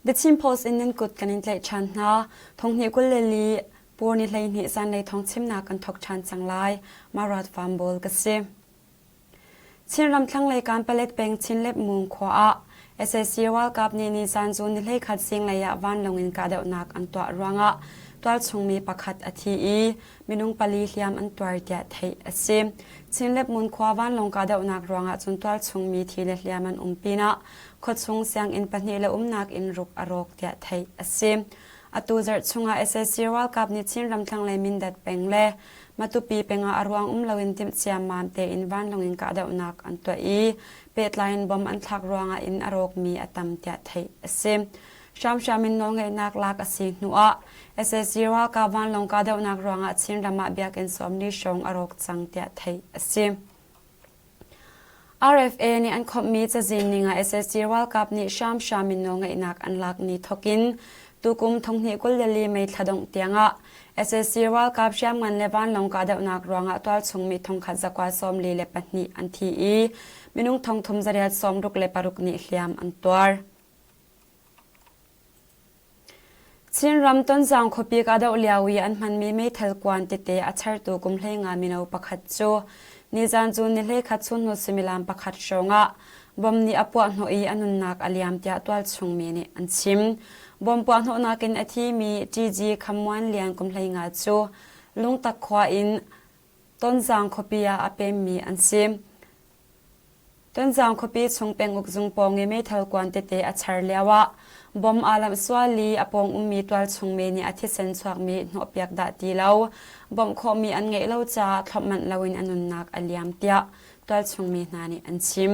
The Chin Post in nan kut kan in tlaih ṭhan hna. Thonghnih 22 Pur ni 12 zanlei thawngchimnak kan thawk ṭhan cang lai. Marat Farm Ball ka si. Chinram thlanglei Kanpalet peng Chinlepmung khua ah sac ralkap nih nizan cu ni 11 zinglei ah vanlawng in kahdohnak an tuah ruangah tualchung mi pakhat a thi i minung pali hliam an tuar tiah theih a si. Chinlepmun khua vanlawng kahdohnak ruangah cun tualchung mi thi le hliam an um pinah khuachung sianginn pahnih le umnak inn ruk a rawk tiah theih a si. Atu zarh chungah sac ralkap nih Chinram thlanglei Mindat peng le Matupi peng ah a ruang um loin timhciammam tein vanlawng in kahdohnak an tuah i pehtlai in bomb an thlak ruangah inn a rawkmi a tam tiah theih a si. Hramhram in nawlngeihnak lak a si hnuah sac ralkap vanlawng kahdohnak ruangah Chinram ah biakinn 40 hrawng a rawk cang tiah theih a si. RFA nih an khawmhmi cazin ning ah sac ralkap nih hramhram in nawlngeihnak an lak ni thawk in tukum 2024 May thla dongh tiangah sac ralkap hriamngan le vanlawng kahdohnak ruangah tualchung mi thongkhat zakua 42 an thi i minung thongthum zariat 66 nih hliam an tuar. Chinram Tonzang khuapi kahdoh lio i an hmanmi meithal kuan tete a chartu kum 15 mino pakhat cu nizan cu ni 11 chunhnu suimilam pakhat hrawngah bom nih a puahhnawh i a nunnak a liam tiah tualchung mi nih an chim. Bom puahhnawhnak in a thimi TG Khammuan Lian kum 15 cu Lungtak khua in Tonzang khuapi ah a pemmi an si. Tonzang khuapi chung penguk zung pawng i meithal kuan tete a char lioah bom aa lamh sual i a pawng ummi tualchung mi nih a thisen chuakmi hnawhpiak dah ti lo bawmh khawhmi an ngeih lo caah thlop manh loin a nunnak a liam tiah tualchung mi hna nih an chim.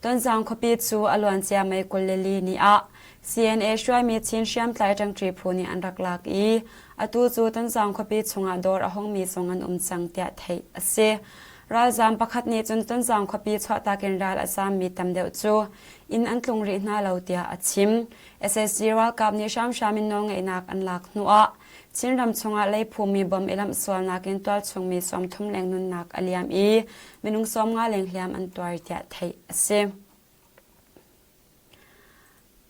Tonzang khuapi cu a luancia May 24 ni ah CNA hruaimi Chin hriamtlai ṭangṭi phu nih an rak lak i atu cu Tonzang khuapi chungah dawr a hongmi zong an um cang tiah theih a si. Ralzaam pakhat nih cun Tonzang khuapi chuahtak in ral a zaammi tam deuh cu inn an tlung rih hna lo tiah a chim. SSG ralkap nih hramhram in nawlngeihnak an lak hnuah Chinram chungah leiphumi bom i lamh sualnak in tualchungmi 30 leng nunnak a liam i minung 50 leng hliam an tuar tiah theih a si.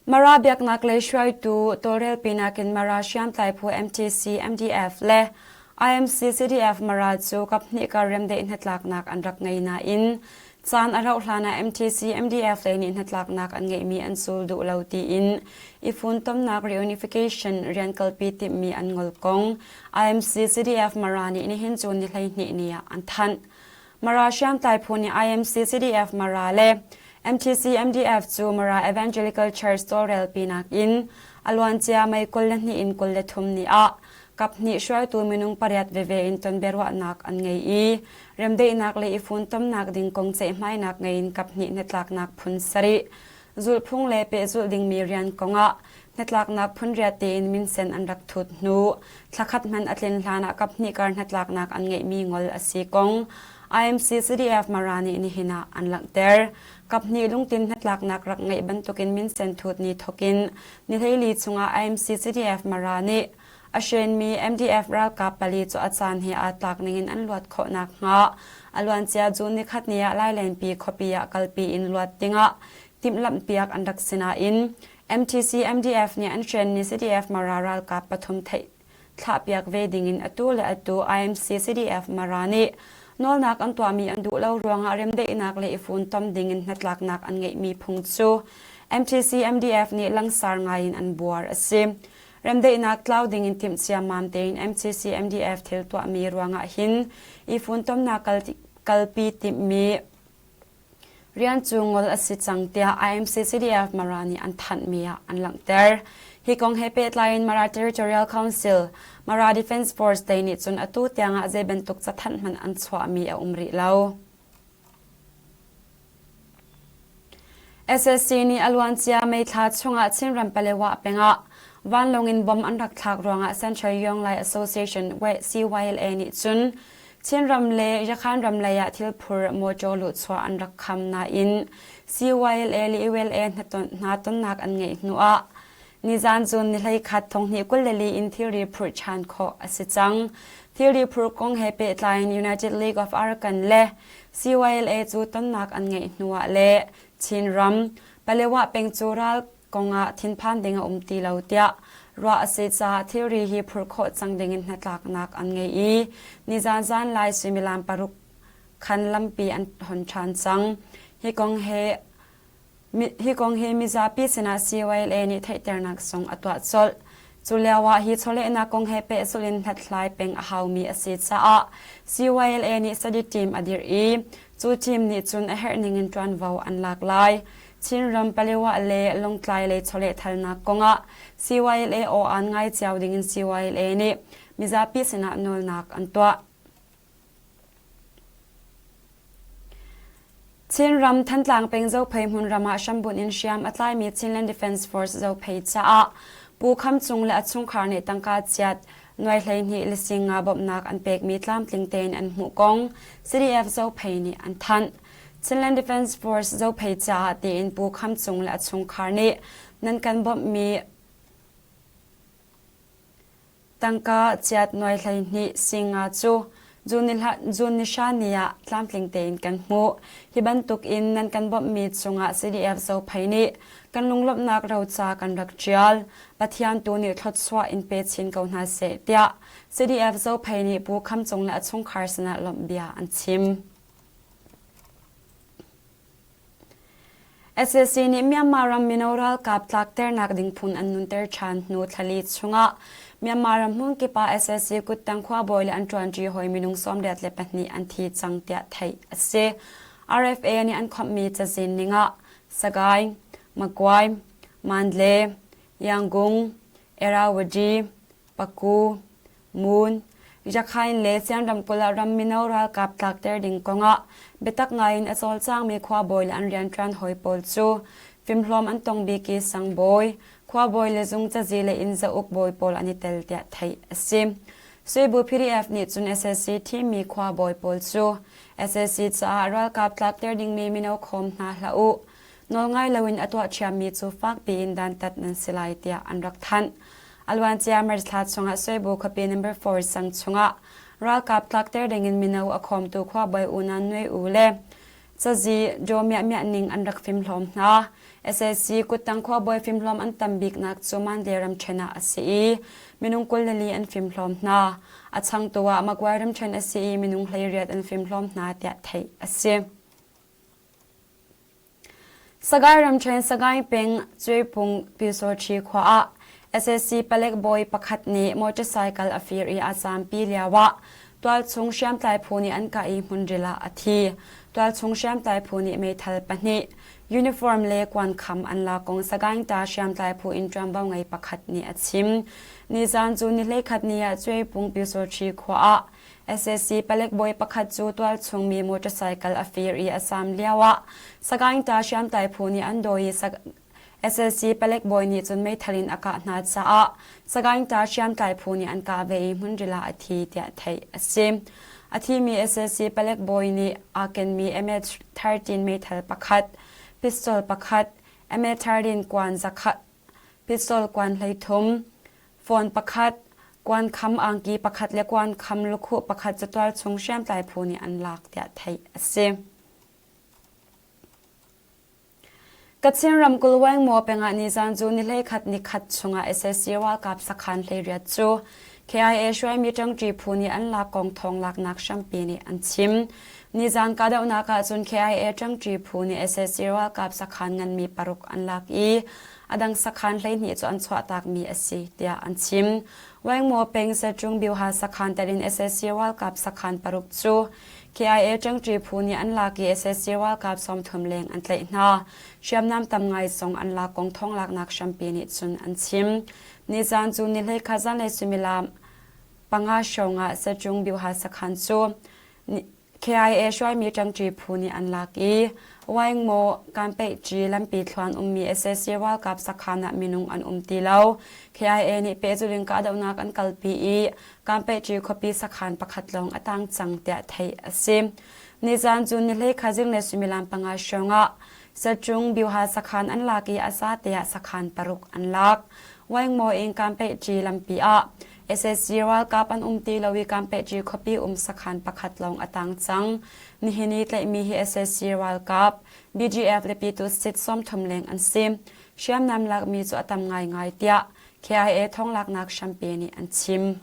Mara biaknak lei hruaitu tawlrelpinak in Mara hriamtlai phu MTC, MDF le IMC CDF Mara cu kaphnih kar remdaih hnatlaknak an rak ngei nain caan a rauh hlan ah MTC, MDF lei nih hnatlaknak an ngeihmi an sul duh lo tiin i funtomnak reunification rian kalpi timhmi an ngol kong IMC CDF Mara nih nihin cu ni 12 ni ah an thanh. Mara hriamtlai phu nih IMC CDF Mara le MTC MDF cu Mara Evangelical Church tawlrelpinak in a luancia May 22 in 23 ni ah kaphnih hruaitu minung pariat veve in tonbiaruahnak an ngei i remdaihnak le i funtomnak ding kong ceihmainak ngei in kaphnih hnatlaknak phun sarih zulhphung le pehzulh dingmi rian kongah hnatlaknak phun riat tein minsen an rak thut hnu thlakhat hmanh a tlin hlan ah kaphnih kar hnatlaknak an ngeihmi ngol a si kong IMC CDF Mara nih nihin ah an langhter. Kaphnih lungtin hnatlaknak rak ngeih bantukin minsen thut ni thokin ni 14 chungah IMC CDF Mara nih a hrenmi MDF ralkap pali cu a caan he aa tlak ningin an luat khawh nakhnga a luancia June nikhat ni ah Lailenpi khuapi ah kalpi in luat dingah timhlamhpiak an rak si nain MTC MDF nih an hrenmi CDF Mara ralkap pathum theih thlahpiak ve dingin atu le atu IMC CDF Mara nih nawlnak an tuahmi an duh lo ruangah remdaihnak le i funtom dingin hnatlaknak an ngeihmi phung cu MTC MDF nih langsar ngaiin an buar a si. Remdaihnak tlau dingin timh ciammam tein MTC MDF thil tuahmi ruangah hin i funtomnak kalpi timhmi Rian cu ngol a si cang tiah IMC-CDF Mara nih an thanhmi ah an langhter. Hi kong he pehtlai in Mara Territorial Council, Mara Defence Force te nih cun atu tiangah zei bantuk cathanh hmanh an chuahmi a um rih lo. SSC nih a luancia May thla chungah Chinram Palewa pengah vanlawng in bom an rak thlak ruangah Central Young Lai Association CYLA nih cun Chinram le Yakhan ram lei ah thilphur mawṭaw luhchuah an rak kham nain CYLA le ULA hna tonnak an ngeih hnuah nizan cun ni 11 thonghnih 24 in thilri phurh ṭhan khawh a si cang. Thilri phurh kong he pehtlai in United League of Arakan le CYLA cu tonnak an ngeih hnuah le Chinram, Palewa peng cu ral. kongah thinphan ding a um ti lo tiah ruah a si caah thilri hi phurh khawh cang dingin hnatlaknak an ngei i nizan zanlai suimilam paruk khan lampi an hon ṭhan cang. Hi kong he Hi kong hi mizapi sinah CYLA nih theihternak zong a tuah colh. Cu lio ah hi chawlehnak kong he pehzulh in hlathlai peng a haumi a si caah CYLA nih study team a dirh i cu team nih cun a herh ning in ṭuanvo an lak lai. Chinram Palewa le Lawngtlai lei chawlehthalnak kongah CYLA aw-aan ngai cio ding in CYLA nih mizapi sinah nawlnak an tuah. Chinram Thantlang peng Zophei hmunram ah hrambunh in hriam a tlaimi Chinland Defence Force Zophei caah Pu Kham Cung le a chungkhar nih tangka chiat nuai 12 le singa bawmhnak an pekmi tlamtling tein an hmuh kong CDF Zophei nih an thanh. Chinland Defence Force Zophei caah tiin Pu Kham Cung le a chungkhar nih nan kan bawmhmi Tangka chiat nuai 12 singa cu June ni hra ni ah tlamtling tein kan hmuh. Hi bantuk in nan kan bawmhmi cungah CDF Zophei nih kan lunglawmhnak roca kan rak ṭial. Pathian tu nih thluachuah in pe chin ko hna seh tiah CDF Zophei nih Pu Kham Cung le a chungkhar sinah lawmh bia an chim. Sac nih Myanmar ram mino ralkap tlakternak ding phun an nunter ṭhan hnu thlali chungah Myanmar ram hmunkip ah sac kuttang khuabawi le an ṭuanṭi hawi minung 74 an thi cang tiah theih a si. RFA nih an khawmhmi cazin ningah Sagaing, Magway, Mandalay, Yangon, Irrawaddy, Paku, Moon, Rakhine le Sian ramkulh ah ram mino ralkap tlakter ding kongah biatak ngaiin a cawlcangmi khuabawi le an rianṭuan hawi pawl cu fimhlawm an tong bik i sangbawi, khuabawi le zung cazi le inn zauk bawi pawl an i tel tiah theih a si. Suibu PDF nih cun sac thimmi khuabawi pawl cu sac caah ralkap tlakter dingmi mino khawm hna hlah u, nawlngai loin a tuah ṭhiammi cu fakpi in dantat nan si lai tiah an rak thanh. A luancia March thla chungah Suibu khuapi number 4 sang chungah ralkap tlakter dingin mino a khawmtu khuabawi U Nan Nui U le cazi Daw Miah Miah ning an rak fimhlawm hna. SAC kuttang khuabawi fimhlawm an tam biknak cu Mandalay ramṭhen ah a si i minung 24 an fimhlawm hna. A changtu ah Magway ramṭhen a si i minung 18 an fimhlawm hna tiah theih a si. Sagaing ramṭhen Sagaing peng Cuipung Pyusawṭhi khua ah sac palek bawi pakhat nih motorcycle a fir i a zaampi lioah tualchung hriamtlai phu nih an kah i hmunril ah a thi. Tualchung hriamtlai phu nih meithal pahnih, uniform le kuankham an lak kong Sagaing ta hriamtlai phu in ṭuanvo ngei pakhat nih a chim. Nizaan cu ni 11 ni ah Cuipung Pyusawṭhi khua ah Sac palek bawi pakhat cu tualchung mi motorcycle a fir i a zaam lioah Sagaing ta hriamtlai phu nih an dawi i sac palek bawi nih cun meithal in a kah hna caah Sagaing ta hriamtlai phu nih an kah ve i hmunril ah a thi tiah theih a si. A thimi sac palek bawi nih aa kenmi MH13 meithal pakhat, pistol pakhat, MH13 kuan zakhat, pistol kuan 13, Phone pakhat, kuankham angki pakhat le kuankham lukhuh pakhat cu tualchung hriamtlai phu nih an lak tiah theih a si. Kachin ramkulh Waingmaw pengah nizan cu ni 11 ni khat chungah sac ralkap sakhan 18 cu KIA hruaimi ṭangṭi phu nih an lak kong thawng laknak hrampi nih an chim. Nizan kahdohnak ah cun KIA ṭangṭi phu nih sac ralkap sakhan nganmi paruk an lak i a dang sakhan 12 cu an chuahtakmi a si tiah an chim. Waingmaw peng Seṭung Byuha sakhan tel in sac ralkap sakhan paruk cu KIA ṭangṭi phu nih an lak i sac ralkap 30 leng an tlaih hna. Hriamnam tam ngai zong an lak kong thawnglaknak hrampi nih cun an chim. Nizan cu ni 11 zanlei suimilam panga hrawng ah Seṭung Byuha sakhan cu KIA hruaimi ṭangṭi phu nih an lak i Waingmaw Kanpeihṭi lampi thluan ummi sac ralkap sakhan ah minung an um ti lo. KIA nih pehzulh in kahdohnak an kalpi i Kanpeihṭi khuapi sakhan pakhat lawng a tang cang tiah theih a si. Nizan cu ni 11 zinglei suimilam panga hrawng ah Sacung Byuha sakhan an lak i a zate ah sakhan paruk an lak. Waingmaw in Kanpeihṭi lampi ah Sac ralkap an um ti lo i Kampehṭi khuapi um sakhan pakhat lawng a tang cang. Nihin i tlaihmi hi sac ralkap, BGF le Pyitusit 30 leng an si. Hriamnam lakmi cu a tam ngaingai tiah KIA thawnglaknak hrampi nih an chim.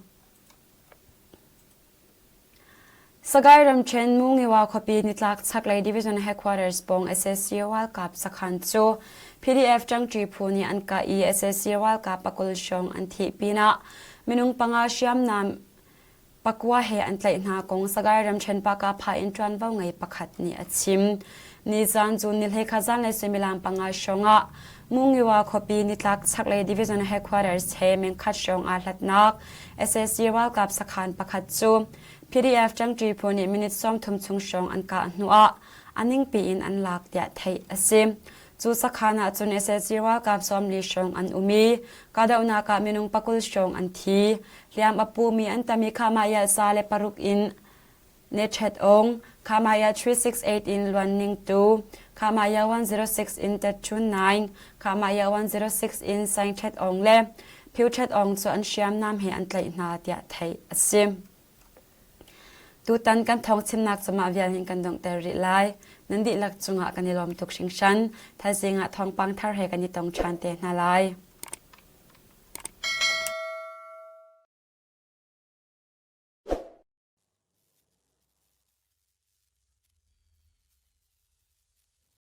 Sagaing ramṭhen Mungiwa khuapi nitlak chaklei Division Headquarters pawng sac ralkap sakhan cu PDF ṭangṭi phu nih an kah i sac ralkap pakul hrawng an thih pinah minung panga hriamnam pakua he an tlaih hna kong Sagaing ramṭhen Pakapha in ṭuanvo ngei pakhat nih a chim. Nizan cu ni hleikhat zanlei suimilam panga hrawng ah Mungiwa khuapi nitlak chaklei Division Headquarters he mengkhat hrawng aa hlatnak sac ralkap sakhan pakhat cu PDF ṭangṭi phu nih minute 30 chung hrawng an kah hnuah a ningpi in an lak tiah theih a si. Cu sakhan ah cun sac ralkap 40 hrawng an um i kahdohnak ah minung pakul hrawng an thi. Hliam a pumi an tam i khahmah sa le paruk in Nechet Aung, Khamaya 368 in Luan Ning Tu, Khamaya 106 in Tet Chun Naing, Khamaya 106 in Saing Thet Aung le Phyu Thet Aung cu an hriamnam he an tlaih hna tiah theih a si. Tutan kan thawng chimnak cumah vial hin kan donghter rih lai. Nan dihlak cungah kan i lawm tuk hringhran. Thaizing ah thawngpang thar he kan i tong ṭhan te hna lai.